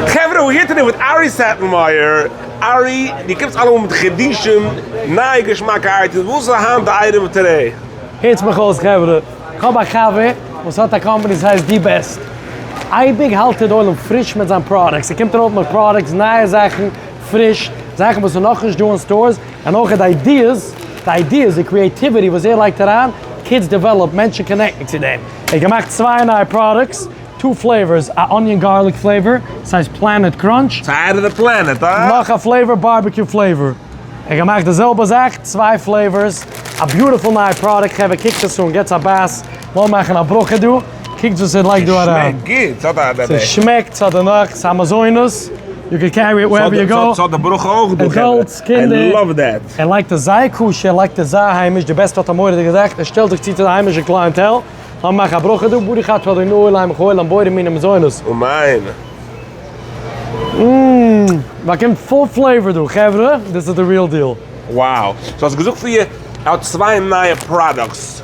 חברה, we're here today with ארי סעטענמאיער. ארי, דו קומסט אלעמאל מיט חידושים, נייע געשמאקע items, וואס איז היינט די item today? הערטס מיך אויס חברה, כ'האב א חבר וואס האט א קאמפאני וואס הייסט די בעסט. אייביג האלט ער די עולם פריש מיט זיין products, ער קומט ארויף מיט products, נייע זאכן, פריש, זאכן וואס איז נאכנישט דא אין stores, און אויך די ideas, די ideas, די creativity וואס ער לייגט אריין, kids develop, מענטשן connect ן צו דעם. ער האט געמאכט צוויי נייע products, two flavors, א onion garlic flavor, ס'הייסט Planet Crunch. Side of the planet, הא? נאך א flavor, barbecue flavor. ער האט געמאכט די זעלבע זאך, צוויי flavors, א beautiful נייע product, חברה קוקט עס אן, געטס א בייס, לאמיר מאכן א ברכה דא, קוקטס וואס ער לייגט דא אריין. ס'שמעקט גוט, ס'האט א. ס'שמעקט, ס'האט דערנאך, ס'איז מזונות, you can carry it wherever you go. ס'האט די ברכה אויך דא, חברה. Adults, קינדער. I love that. ער לייגט עס זייער כשר, ער לייגט עס זייער היימיש, די בעסטע האט א מורא'דיגע זאך, ער שטעלט זיך צו צו די היימישע clientele, לאמיר מאכן א ברכה דא, ברוך אתה ה' אלהינו מלך העולם בורא מיני מזונות. אמן. מmm, באקומט full flavor דא, חברה, דאס איז די real deal. Wow. So האסט געזאגט פריער ער האט צוויי נייע products.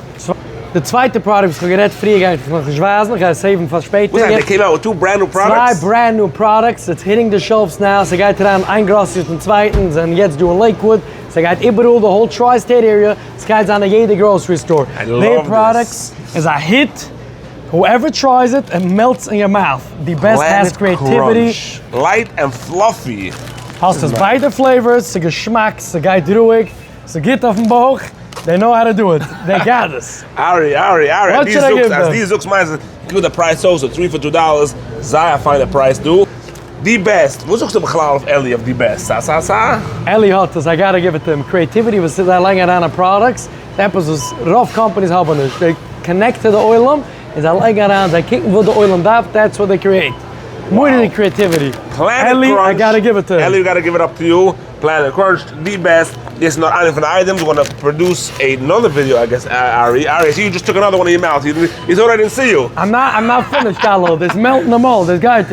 די צווייטע product וואס כ'האב גערעדט פריער גיי איך נאכנישט ווייזן, כ'גיי עס save ן פאר שפעטער. וואס הייסט they came out with two brand new products? צוויי brand new products, it's hitting the shelves now, ס'גייט אריין איין גראסערי צום צווייטן, זענען יעצט דא אין לעיקוואוד, ס'גייט איבעראל די whole tri state area, ס'גייט זיין אין יעדע grocery store. I love די this. products איז א hit, whoever tries it, it melts in your mouth, די בעסט has Planet creativity. Crunch, light and fluffy. האסט עס ביידע flavors, ס'געשמאק, ס'גייט רואיג, ס'גוט אויפן בויך, they know how to do it, they got us. ארי, ארי, ארי, What should I give אז them? די זאגסט מיינט עס, קוק די price אויס, 3 for 2 dollars, זייער א פיינע price דא. די בעסט, וואס זאגסטו בכלל אויף אלי אויף די בעסט? סא סא סא? אלי האט עס, I gotta give it to him, creativity וואס זיי לייגן אריין אין products, עפעס וואס רוב companies האבן נישט, זיי connect צו די עולם, און זיי לייגן אריין, זיי קוקן וואס די עולם דארף, that's what they create. מורא'דיג creativity. Planet אלי, Crunch. I gotta give it to him. אלי, we gotta give it up to you. Planet Crunch, די בעסט. דאס איז נאר איינע פון די items. We're gonna produce another video, I guess, Ari. Ari, so you just took another one in your mouth. You thought I didn't see you. I'm not, I'm not finished, Carlo. There's melting them all. There's guys.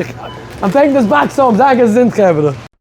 I'm taking this box home. זיי געזונט, חברה.